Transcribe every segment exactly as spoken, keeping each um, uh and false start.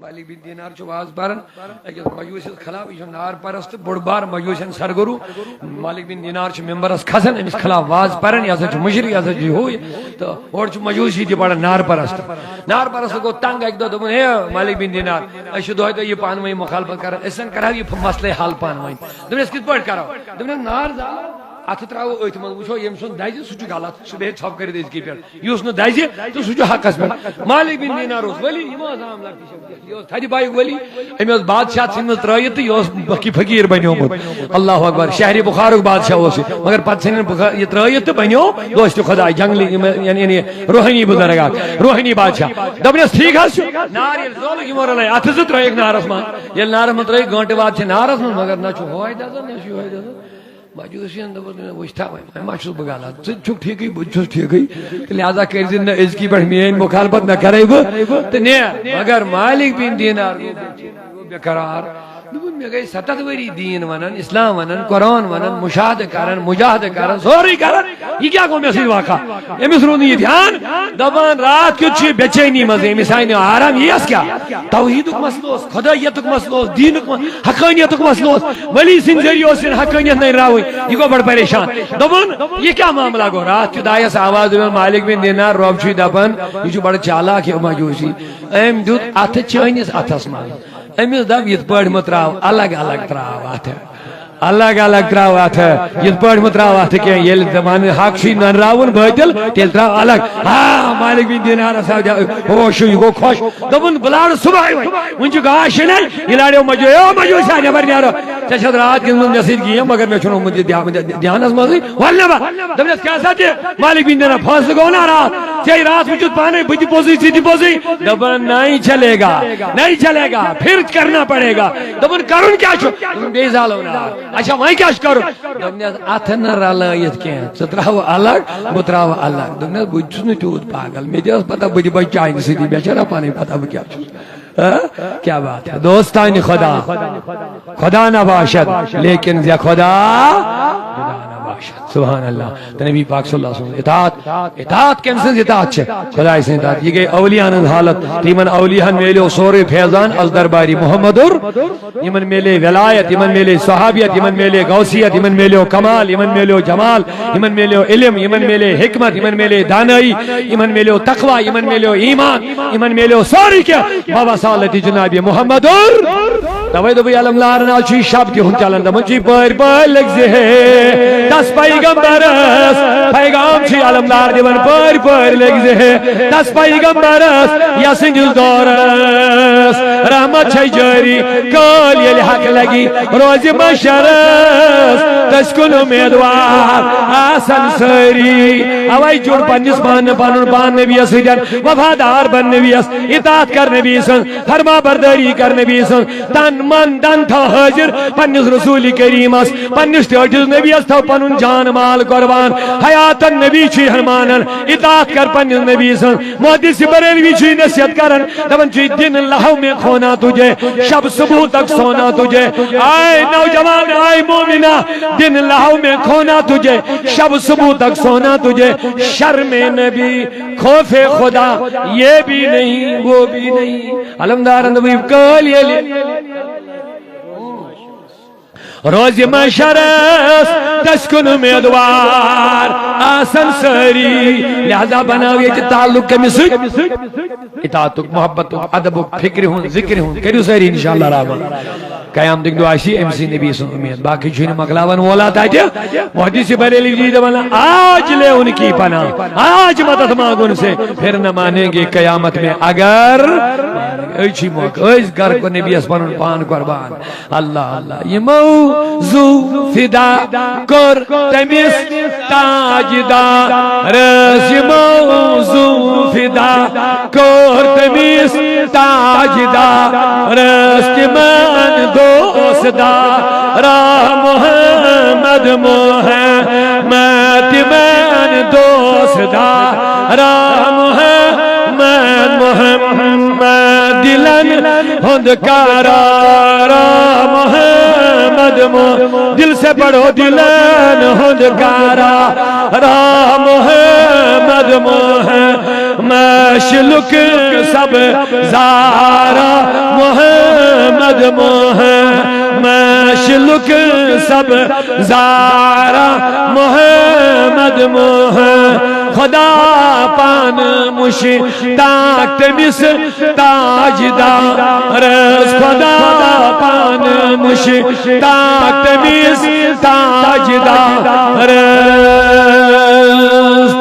مالک بن دینار چھُ واز پران أکِس مجوٗسِس خلاف، یہِ چھُ نار پرست، بوٚڑ بار مجوٗسن سرگرو۔ مالک بن دینار چھُ ممبرس کھسان، أمِس خلاف واز پران، یہِ ہسا چھُ مُشرِک، یہِ ہسا چھُ ہُہ یہِ۔ تہٕ اورٕ چھُ مجوٗسی تہِ پران نار پرست۔ نار پرست گوٚو تنگ اکہِ دۄہ، دوٚپُن، "ہے مالک بن دینار، أسۍ چھِ دۄہے دۄہے یہِ پانہٕ ؤنۍ مُخالفت کران، أسۍ زن کرہو یہِ مسلے حل پانہٕ ؤنۍ۔" دوٚپنس، "کِتھ پٲٹھۍ کرو؟" دوٚپنس، "نار زالو، اتھٕ ترٛاوو أتھۍ منٛز، وٕچھو ییٚمۍ سُنٛد دزِ، سُہ چھُ غلط، سُہ بیٚہہِ ژھۄپہٕ کٔرِتھ أزکی پٮ۪ٹھ، یُس نہٕ دزِ تہٕ سُہ چھُ حقس پٮ۪ٹھ۔" مالک بن دینار اوس ولی، یہِ ما ٲس عام لڑکی شڑکی، یہِ اوس تھدِ بایُک ولی، أمۍ اوس بادشاہ ژھٕنمٕژ ترٲیِتھ تہٕ یہِ اوس بکی فقیٖر بنیومُت۔ اللہ اکبر، شہرِ بخارُک بادشاہ اوس یہِ، مگر پتہٕ ژھٕنِن بخار یہِ ترٲیِتھ تہٕ بنیو دوستِ خداے، جنگلی، یِم، یعنی، یعنی روحٲنی بزرگ اکھ، روحٲنی بادشاہ۔ دوٚپنس، "ٹھیٖک حظ چھُ۔" نار ییٚلہِ زولُکھ یِمو رلٲے، اتھٕ زٕ ترٲیِکھ نارس منٛز۔ ییٚلہِ نارس منٛز ترٲیِکھ، گٲنٹہٕ واد چھِ نارس منٛز، مگر نہ چھُ ہۄہے دزان، نہ چھُ یۄہے دزان۔ مجوٗسین دوٚپُس، "وٕچھ تھا وۄنۍ، وۄنۍ ما چھُس بہٕ غلط؟ ژٕ تہِ چھُکھ ٹھیٖکٕے، بہٕ تہِ چھُس ٹھیٖکٕے۔ تہٕ لہذا کٔرۍ زِ نہٕ أزکی پٮ۪ٹھ میٲنۍ مُخالفت نہ کرے بہٕ تہٕ نیر۔" مگر مالک بن دینار گوٚو بے-، گوٚو بے قرار۔ دوٚپُن، "مےٚ گٔے ستتھ ؤری دیٖن ونان، اسلام ونان، قرآن ونان، مشاہدٕ کران، مجاہدٕ کران، سورُے کران۔ یہِ کیٛاہ گوٚو مےٚ سۭتۍ واقعہ؟ أمِس روٗد نہٕ یہِ دھیان۔" دپان، راتھ کیُتھ چھُ یہِ بے چینی منٛز، أمِس آیہِ نہٕ آرام۔ یہِ ٲس کیٛاہ؟ توحیٖدُک مسلہٕ اوس، خدٲیتُک مسلہٕ اوس، دیٖنُک م-، حقٲنیتُک مسلہٕ اوس۔ ولی سٕنٛدِ ذٔریعہٕ اوس یہِ حقٲنیت نٔنراوٕنۍ۔ یہِ گوٚو بڑٕ پریشان۔ دوٚپُن، "یہِ کیٛاہ معاملہ گوٚو؟" راتھ کیُتھ آیس آواز، دوٚپُن، "مالک بن دینار، رۄب چھُے دپان، یہِ چھُ بڑٕ چالاک، یہِ مجوٗسی۔ أمۍ دیُت اتھٕ چٲنِس اتھس منٛز۔ أمِس دپ، یِتھ پٲٹھۍ مہ ترٛاو، الگ الگ ترٛاو اتھٕ۔" الگ الگ ترٛاو اتھٕ، یِتھ پٲٹھۍ مہ ترٛاو اتھٕ کینٛہہ۔ ییٚلہِ زمانہٕ حق چھُے نٔنراوُن بٲطِل، تیٚلہِ ترٛاو الگ۔ آ، مالک بن دینارس آو دیا-، ہوش، یہِ گوٚو خۄش۔ دوٚپُن، "بہٕ لارٕ صبحٲے وۄنۍ۔ وُنہِ چھُ گاش شِنَے، یہِ لاریو مجوٗ-، اے مجوٗسی، نٮ۪بر نیرو۔ ژےٚ چھَتھ راتھ گِنٛدمٕژ مےٚ سۭتۍ گیم، مگر مےٚ چھُنہٕ اومُت یہِ دھیا-، دھیانس منٛزٕے۔ وَل نٮ۪بر۔" دوٚپنَس، "کیٛاہ سا تہِ؟ مالک بن دینار، فٲصلہٕ گوٚو نا راتھ؟ ژےٚ راتھ وُچھُتھ پانے، بہٕ تہِ پوٚزُے، ژٕ تہِ پوٚزُے۔" دَپان، "نہیں چلے گا، نہیں چلے گا، پھر کرنا پڑے گا۔" دوٚپُن، "کرُن کیٛاہ چھُ؟" دوٚپُن، "بیٚیہِ زالو نار۔" "اچھا، وۄنۍ کیٛاہ چھُ کرُن؟" دوٚپنس، "اتھٕ نہٕ رلٲیِتھ کینٛہہ، ژٕ ترٛاو الگ، بہٕ ترٛاو الگ۔" دوٚپنس، "بہٕ تہِ چھُس نہٕ تیوٗت پاگل، مےٚ تہِ ٲس پتہ، بہٕ تہِ بچہٕ چانہِ سۭتی، مےٚ چھےٚ نہ پنٕنۍ پتہ بہٕ کیٛاہ چھُس۔" ہاں؟ کیا بات ہے، دوستان خدا، خدا نہ باشد، لیکن زِ خدا جدا نہ باشد۔ سبحان اللہ۔ تو نبی پاک صلی اللہ علیہ وسلم اطاعت، اطاعت کٔمۍ سٕنٛز اطاعت چھِ؟ خداے سٕنٛز اطاعت۔ یہِ گٔے اولیاءن ہٕنٛز حالت۔ تہٕ یِمن اولیاہن میلیو سورُے فیضان از درباری محمد اور، یِمن میلے ولایت، یِمن میلے صحابیت، یِمن میلے غوثیت، یِمن میلیو کمال، یِمن میلیو جمال، یِمن میلیو علم، یِمن میلے حکمت، یِمن میلے دانائی، یِمن میلیو تقوی، یِمن میلیو ایمان، یِمن میلیو سورُے کینٛہہ بواسطہ جناب محمد اور۔ توے دوٚپُے علمدارن، آز چھُ یہِ شب تہِ ہُم چلان، دَپان چھُ یہِ پٲرۍ پٲرۍ لٔگۍ زِ ہے تس پیغمبرس۔ پیغام چھُ یہِ علمدار دِوان، پٲرۍ پٲرۍ لٔگۍ زِ ہے تس پیغمبرس، یسٕنٛدِس دورس رحمت چھے جٲری۔ کٲلۍ ییٚلہِ حق لگی روزِ محشرس، تٔسۍ کُن امیدوار آسن سٲری۔ اوے جُڑ پننِس پان، پنُن پان نبیَس سۭتۍ، وفادار بن نبیَس، اطاعت کر نبی سٕنٛز، فرما بردٲری کر نبی سٕنٛز، تن من دن تھاو حٲضِر پننِس رسول کریمس، پننِس ٹٲٹھِس نبیَس تھاو پنُن جان مال قربان۔ حیاتن نبی چھُے ہن مانان، اطاعت کر پننِس نبی سٕنٛز۔ محدث بریلوی چھُے نصیحت کران، دپان چھُے، "دن لہو میں کھونا تجھے، شب صبح تک سونا تجھے۔" آئے نوجوان، آئے مومنہ، دن لہو میں کھونا تجھے، شب صبح تک سونا تجھے، شرم نبی، خوف خدا، یہ بھی نہیں، وہ بھی نہیں۔ علمدارن دوٚپ، کٲلۍ ییٚلہِ روزِ محشرس تس کُن امیدوار آسن سٲری۔ لہذا بناو ییٚتہِ تعلق کٔمِس سۭتۍ؟ اطاعتُک، محبتُک، ادبُک، فکرِ ہُنٛد، ذکرِ ہُنٛد۔ کٔرِو سٲری انشاءاللہ الرحمن۔ قیامتٕکۍ دۄہ آسہِ أمۍ سٕے نبی سُنٛد اُمید، باقٕے چھُنہٕ مۄکلاوان وولا تتہِ۔ محدث بریلوی چھِ دپان، "آج لے ان کی پناہ، آج مدد مانگ ان سے، پھر نہ مانیں گے قیامت میں اگر۔" أسۍ چھِ موقع، أسۍ گرٕ کُن نبیَس پنُن پان قربان۔ اللہ اللہ، یِمو زُو فدا کوٚر تٔمِس تاجدارس، یِمو زُو فدا کوٚر تٔمِس تاجدارس، تِمن دوست دارا محمد محمد، تِمن دوست دارا محمد محمد، دلن ہند قرارا محمد محمد، دل سے پڑھو، دلن ہند قرارا محمد محمد، مشلک سب زارا لُک سبزارا محمد محمد، خدا پانہٕ مُشتاق تٔمِس تاجدارس، خدا پانہٕ مُشتاق تٔمِس تاجدارس۔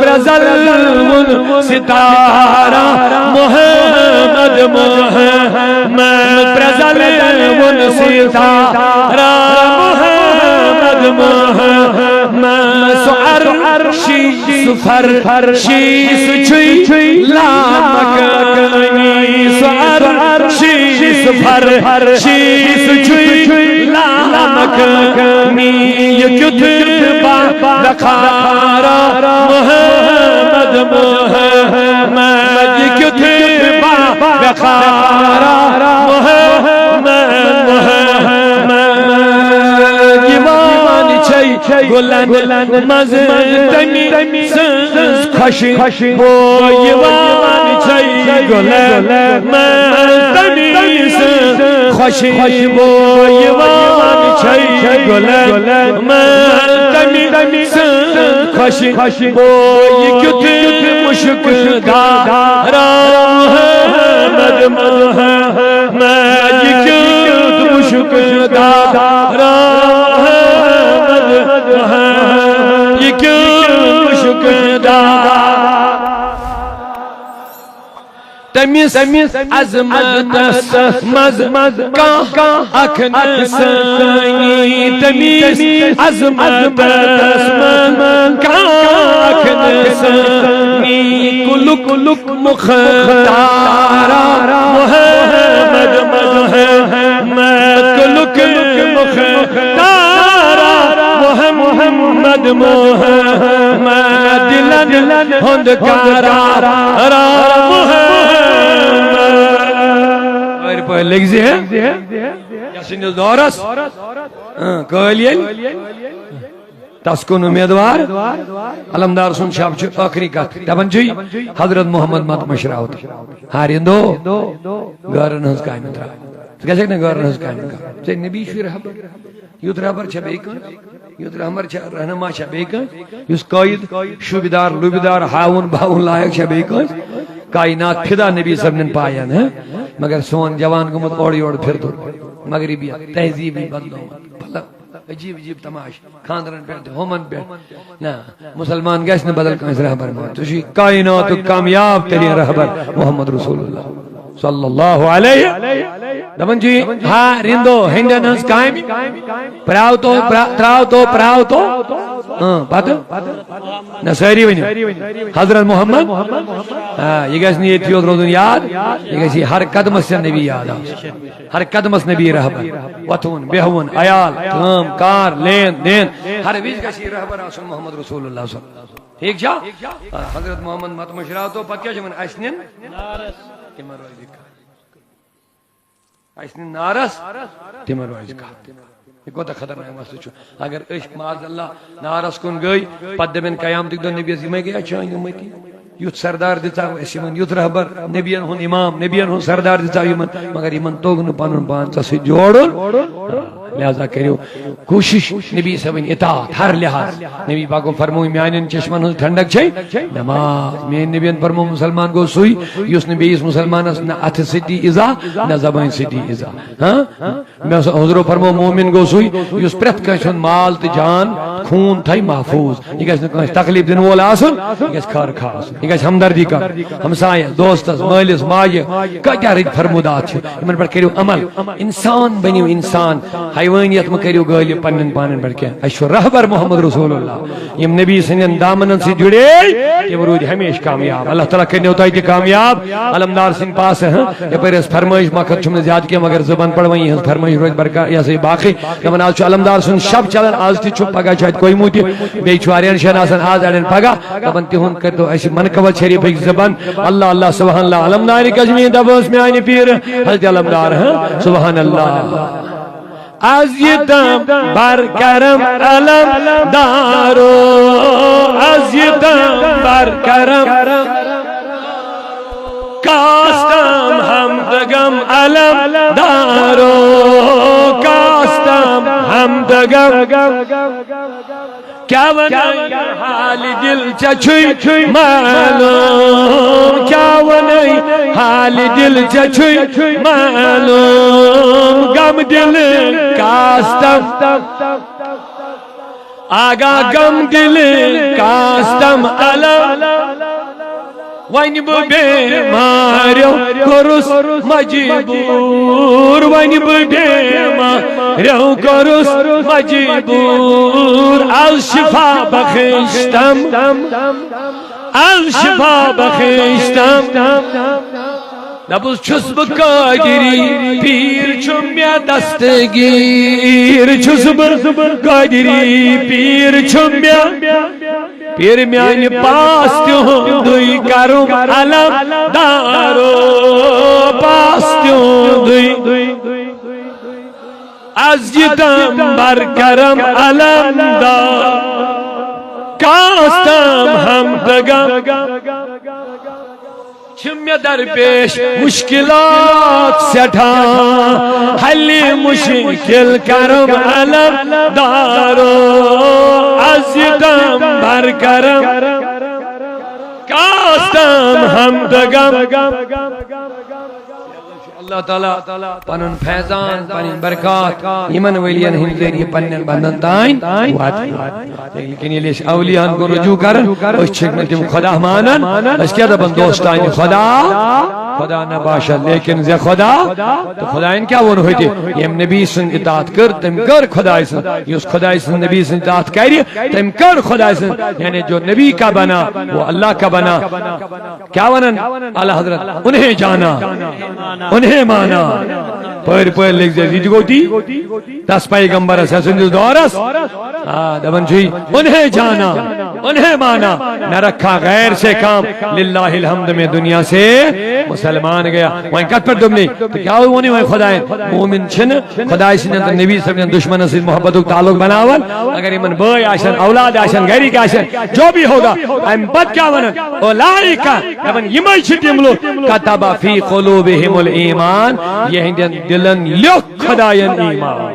پرٛزلوُن ستارہ محمد محمد، پرٛزلوُن ستارہ محمد محمد۔ سُہ عرشی، سُہ فرشی، سُہ چھُے لامکانی۔ سُہ عرشی، سُہ فرشی، سُہ چھُے لامکانی۔ یہِ کیُتھ با وقارا محمد محمد، یہِ کیُتھ با وقارا محمد محمد۔ یِوان چھے گُلن منٛز تٔمۍ سٕنٛز خوشبو، یِوان چھے گُلن منٛز تٔمۍ سٕنٛز خوشبو، یِوان چھے گُلن منٛز تٔمۍ سٕنٛز خوشبو۔ یہِ کیُتھ مُشک دارا محمد محمد، یہِ کیُتھ مُشک دارا محمد محمد، یہِ کیُتھ مُشک دارا۔ تٔمِس عظمتس منٛز کانٛہہ اکھ نہٕ سٲنی، تٔمِس عظمتس منٛز کانٛہہ اکھ نہٕ سٲنی۔ کُلُک مُختارا محمد محمد، کُلُک مُختارا محمد محمد، دِلن ہُنٛد قرار محمد۔ پٲرۍ پٲرۍ لٔگۍ زِ ہے، یَتھ سٕنٛدِس دورس، اۭں، قٲلۍ ییٚلہِ تس کُن اُمیدوار۔ علمدار سُنٛد شب چھُ ٲخری کتھ۔ دپان چھُ، حضرت محمد مت مشراوت۔ ہارِندو، غٲرن ہٕنٛز کامہِ ترٛاو۔ ژٕ گژھکھ نہٕ غٲرن ہٕنٛز کامہِ کرُن۔ ژےٚ نبی چھُے رہبر۔ یُتھ رہبر چھا بیٚیہِ کانٛہہ؟ یُتھ رہبر چھا، رہنما چھا بیٚیہِ کانٛہہ؟ یُس قٲیِد، شوٗبِدار، لوٗبِدار، ہاوُن باوُن لایق چھا بیٚیہِ کٲنٛسہِ؟ کائنات فدا نبی صٲبنٮ۪ن پاین، ہہ؟ مگر سون جوان گوٚمُت اورٕ یورٕ پھِرتُر، مغربیت، تہذیٖبی بدلومُت۔ بھلا عجیٖب عجیٖب تماشہٕ، خانٛدرن پٮ۪ٹھ تہِ، ہُمن پٮ۪ٹھ۔ نہ، مسلمان گژھِ نہٕ بدل کٲنٛسہِ رہبر مانُن۔ ژٕ چھُے کائناتُک کامیاب تریٖن رہبر محمد رسول اللہ صلی اللہ علیہ۔ دپان چھُ یہِ، ہارِندو، ہیٚنٛدٮ۪ن ہٕنٛز کامہِ پرٛاو تو، پرٛا-، ترٛاو تو، پرٛاو تو۔ اۭں، پتہٕ؟ نہ، سٲری ؤنِو۔ حضرت محمد۔ آ، یہِ گژھِ نہٕ ییٚتھی یوت روزُن یاد، یہِ گژھِ ہر قدمس نبی یاد آسُن۔ ہر قدمس نبی رہبر۔ وۄتھُن، بیہوُن، عیال، کٲم، کار، لین، دین، ہر وِزِ گژھِ یہِ رہبر آسُن محمد رسول اللہ صلی اللہ علیہ وسلم۔ ٹھیٖک چھا؟ آ، حضرت محمد مت مشراو تو، پتہٕ کیٛاہ چھِ وَنان؟ اَسہِ نِن؟ تِمن روزِ کَتھ۔ اَسہِ نِن نارس، تِمن روزِ کَتھ۔ یہِ کوٗتاہ خطرناک مسلہٕ چھُ۔ اگر أسۍ معاذ اللہ نارس کُن گٔے، پتہٕ دَپن قیامتٕکۍ دۄہ نبیَس، یِمے گٔیا چٲنۍ اُمتی؟ یُتھ سردار دِژاو اَسہِ یِمن، یُتھ رہبر، نبیَن ہُنٛد اِمام، نبیَن ہُنٛد سردار دِژاو یِمن، مگر یِمن توٚگ نہٕ پنُن پان ژےٚ سۭتۍ جوڑُن۔ لہذا کٔرِو کوٗشِش نبی صٲبٕنۍ اطاعت ہر لحاظ۔ نبی پاکو فرموو، میانٮ۪ن چشمن ہٕنٛز ٹھنڈک چھے نماز۔ میٲنۍ نبیَن فرموو، مسلمان گوٚو سُے یُس نہٕ بیٚیِس مسلمانس نہ اَتھٕ سۭتی ایزا، نہ زبٲنۍ سۭتی ایزا۔ ہاں؟ مےٚ اوس حضورو فرموو، مومن گوٚو سُے یُس پرٛٮ۪تھ کٲنٛسہِ ہُنٛد مال تہٕ جان، خوٗن تھایہِ محفوٗظ۔ یہِ گژھِ نہٕ کٲنٛسہِ تکلیف دِنہٕ وول آسُن، یہِ گژھِ خٲر خاص آسُن، یہِ گژھِ ہمدردی کرُن۔ ہمسایس، دوستس، مٲلِس، ماجہِ، کٲتیٛاہ رٕتۍ فرمودات چھِ، یِمن پٮ۪ٹھ کٔرِو عمل۔ انسان بٔنِو انسان، حیوٲنیت مہٕ کٔرِو غٲلب پننٮ۪ن پانن پٮ۪ٹھ کینٛہہ۔ اَسہِ چھُ رہبر محمد رسول اللہ۔ یِم نبی سٕنٛدٮ۪ن دامنن سۭتۍ جُڑے، تِم روٗدۍ ہمیشہِ کامیاب۔ اللہ تعالیٰ کٔرِنو تۄہہِ تہِ کامیاب۔ علمدار سٕنٛدِ پاسہٕ، ہاں، یپٲرۍ ٲس فرمٲیش، مقصد چھُم نہٕ زیادٕ کینٛہہ، مگر زبان پڑوٲنی ہٕنٛز فرمٲیش روزِ برقرار، یہِ ہسا یہِ باقٕے۔ دپان آز چھُ علمدار سُنٛد شب چلان، آز تہِ چھُ، پگاہ چھُ اَتہِ کویمو تہِ، بیٚیہِ چھُ واریاہن جاین آسان، آز اَڑٮ۪ن پگاہ۔ دپان تِہُنٛد کٔرۍتو اَسہِ منقبت شریفٕکۍ زبان، اللہ اللہ سبحان اللہ۔ علمدارِ کشمیر دپوس میانہِ پیٖرٕ، حضرت علمدار، ہاں، سبحان اللہ۔ از یہِ تام بر کرم علم دارو، از یہِ تام بر کرم، کاستم ہم دگم علم دارو، کاستم ہم غم۔ کیا ونَے حال دل ژےٚ چھُے معلوم، کیا ونَے حال دل ژےٚ چھُے معلوم۔ غم دل کاستم، آگاہ غم دل کاستم علم۔ وۄنۍ بہٕ بیماریو کوٚرُس مجبوٗر، وۄنۍ بہٕ بیماریو کوٚرُس مجبوٗر۔ از شفا بخشتم، از شفا بخشتم۔ دَپُس چھُس بہٕ قٲدری، پیٖر چھُ مےٚ دستگیٖر۔ چھُس بہٕ قٲدری، پیٖر چھُ مےٚ، پیٖر میانہِ پاس تِہُنٛدُے کرُم علم دارو، پاس تِہُنٛدُے۔ از یہِ دم بر کرم علم دار، کاستم ہم دگم۔ چھِ مےٚ درپیش مشکلات سٮ۪ٹھاہ، حل مشکل کرم علم دارو۔ از یہِ دم بر کرم، کاستم ہم دگم۔ اللہ تعالیٰ پنُن فیضان، پنٕنۍ برکات یِمن ؤلین ہٕنٛدۍ ذٔریعہٕ پننٮ۪ن بندن تام واتہِ۔ لیکن ییٚلہِ أسۍ اولیاہن کُن رجوع کران، أسۍ چھِ نہٕ تِم خدا مانان، أسۍ کیٛاہ دپان، دوستانہِ خدا، خدا نہ باشد لیکن زِ خدا۔ تہٕ خدایَن کیٛاہ ووٚن ہوٚتہِ؟ ییٚمۍ نبی سٕنٛز اطاعت کٔر، تٔمۍ کٔر خدایہِ سٕنٛز۔ یُس خدایہِ سٕنٛز نبی سٕنٛز اطاعت کرِ، تٔمۍ کٔر خدایہِ سٕنٛز۔ یعنی جو نبی کا بنا، وہ اللہ کا بنا۔ کیا ونان اعلیٰ حضرت؟ انہیں جانا، انہیں مانا۔ پٲرۍ پٲرۍ لیکھزِ، یہِ تہِ گوٚو تی۔ تس پیغمبرس یتھ سٕنٛدِس دورس، آ، دپان چھُ یہِ، انہیں جانا، انہیں مانا، نہ رکھا غیر سے کام، للہ الحمد میں دنیا سے مسلمان گیا۔ وۄنۍ کتھ پٮ۪ٹھ دوٚپنَے؟ تہٕ کیٛاہ ووٚنُے وۄنۍ خدایَن؟ مومن چھِنہٕ خدایہِ سٕنٛدٮ۪ن تہٕ نبی صٲبنٮ۪ن دُشمنن سۭتۍ محبتُک تعلق بناوان۔ اگر یِمن بٲے آسن، اولاد آسن، گرِکۍ آسن، جو بھی ہوگا، امہِ پتہٕ کیٛاہ ونان؟ اولئک، دپان یِمے چھِ تِم لُکھ، کتب فی قلوبہم الایمان، یِہنٛدٮ۪ن دلن لیوٚکھ خدایَن ایمان۔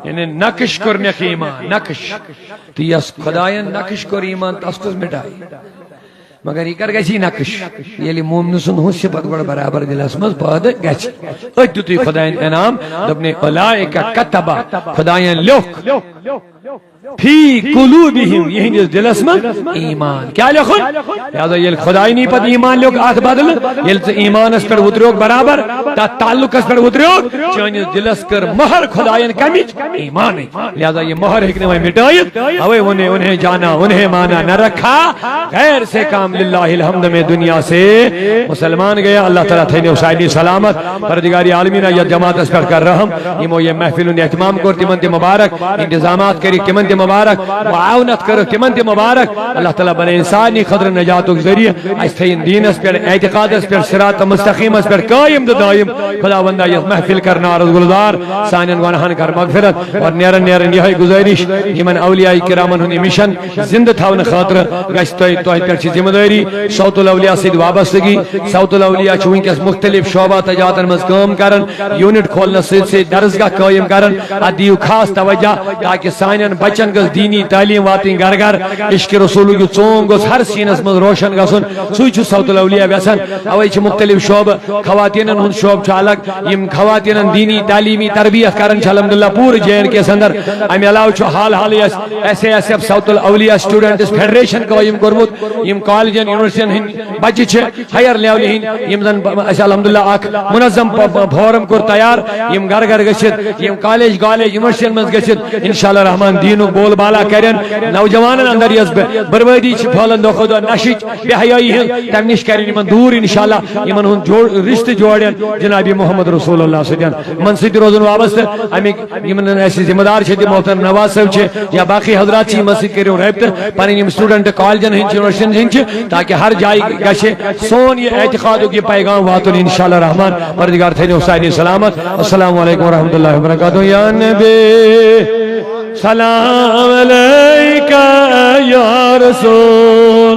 یعنی نقش کوٚرنکھ ایمان، نقش۔ تہٕ یس خدایَن نقش کوٚر ایمان، تس کُس مٹایہِ؟ مگر یہِ کر گژھِ یہِ نقش؟ ییٚلہِ مومنہٕ سُنٛد ہُہ صفت گۄڈٕ برابر دلس منٛز پٲدٕ گژھِ۔ أتھۍ دیُتُے خدایَن انعام، دوٚپنَے، اولئک کتب، خدایَن لیوٚکھ، فی قلوبہم، یِہنٛدِس دلس منٛز ایمان۔ کیٛاہ لیوٚکھُن؟ لہذا ییٚلہِ خدایَن پتہٕ ایمان لیوٚکھ اتھ بدلہٕ، ییٚلہِ ژٕ ایمانس پٮ۪ٹھ وُتریوکھ برابر، تتھ تعلقس پٮ۪ٹھ وُتریوکھ، چٲنِس دلس کٔر مۄہر خدایَن کمِچ؟ ایمانٕچ۔ لہذا یہِ مۄہر ہیٚکہِ نہٕ وۄنۍ مٹٲیِتھ۔ اوے ووٚنے، انہیں جانا، انہیں مانا، نہ رکھا غیر سے کام، للہ الحمد میں دنیا سے مسلمان گیا۔ اللہ تعالیٰ تھٲینو سارنٕے سلامت۔ پروردگار عالمین، یتھ جماعتس پٮ۪ٹھ کر رحم۔ یِمو یہِ محفل ہُنٛد اہتمام کوٚر، تِمن تہِ مبارک۔ انتظامات کٔرِکھ، تِمن تہِ مبارک۔ معاونت کٔرٕکھ، تِمن تہِ مبارک۔ اللہ تعالیٰ بنٲیِن سارنٕے خٲطرٕ نجاتُک ذٔریعہٕ۔ اسہِ تھٲیِن دیٖنس پٮ۪ٹھ، اعتقادس پٮ۪ٹھ، صراط مستقیمس پٮ۪ٹھ قٲیِم تہٕ دٲیِم۔ خداوندا، یتھ محفل کر نارس گُلزار، سانٮ۪ن گۄناہن کر مغفرت۔ اور نیرن نیرن یِہوٚے گُزٲرِش، یِمن اولیاء کرامن ہُنٛد یہِ مِشن زندٕ تھاونہٕ خٲطرٕ گژھِ تۄہہِ، تۄہہِ پٮ۪ٹھ چھِ ذمہٕ دٲری صوت الاولیاء سۭتۍ وابستگی۔ صوت الاولیاء چھُ وٕنکیٚس مُختٔلِف شعبہ تہٕ جاتن منٛز کٲم کران، یوٗنٹ کھولنس سۭتۍ سۭتۍ درسگاہ قٲیِم کران۔ اتھ دِیِو خاص توجہ تاکہِ سانٮ۪ن بچن گٔژھ دیٖنی تعلیٖم واتٕنۍ گرٕ گرٕ۔ عشق رسولُک یہِ ژونگ گوٚژھ ہر سیٖنس منٛز روشن گژھُن، سُے چھُ صوت الاولیاء یژھان۔ اوے چھِ مُختٔلِف شعبہٕ، خواتیٖنن ہُنٛد شعبہٕ چھُ الگ، یِم خواتیٖنن دیٖنی تعلیٖمی تربیت کران چھِ الحمدللہ پوٗرٕ جے اینڈ کے اندر۔ امہِ علاوٕ چھُ حال حالٕے اَسہِ ایس اے ایس ایف صوت الاولیاء اسٹوڈنٹس فیڈریشن قٲیِم کوٚرمُت، یِم کالجن یونیورسٹین ہٕنٛدۍ بچہِ چھِ، ہائر لیولہِ ہٕنٛدۍ، یِم زن ب-، اسہِ الحمدللہ اکھ منظم پ-، پ-، فورم کوٚر تیار، یِم گرٕ گرٕ گٔژھِتھ، یِم کالج کالج یونیورسٹین منٛز گٔژھِتھ انشاءاللہ رحمان دیٖنُک بول بالا کرن۔ نوجوانن اندر یۄس ب-، بربٲدی چھِ پھٔہلان دۄہ کھۄتہٕ دۄہ نشٕچ، بے حیٲیی ہٕنٛز، تمہِ نِش کرن یِمن دوٗر انشاءاللہ، یِمن ہُنٛد جوڑ، رشتہٕ جوڑن جناب محمد رسول اللہ سۭتۍ، یِمن سۭتۍ روزُن وابستہٕ۔ امیِکۍ یِمن اسہِ ذمہٕ دار چھِ، تِم محترم نواز صٲب چھِ یا باقٕے حضرات چھِ، یِمن سۭتۍ کٔرِو رٲبطہٕ، پنٕنۍ یِم اسٹوڈنٹ کالجن ہٕنٛدۍ چھِ، یونیورسٹین ہٕنٛدۍ چھِ، تاکہِ ہر جایہِ گژھِ سون یہِ اعتقادُک یہِ پیغام واتُن انشاءاللہ رحمان۔ پروردگار تھٲینو سارنٕے سلامت۔ السلام علیکم ورحمۃ اللہ وبرکاتہ۔ یا نبی سلام علیکہ، یا رسول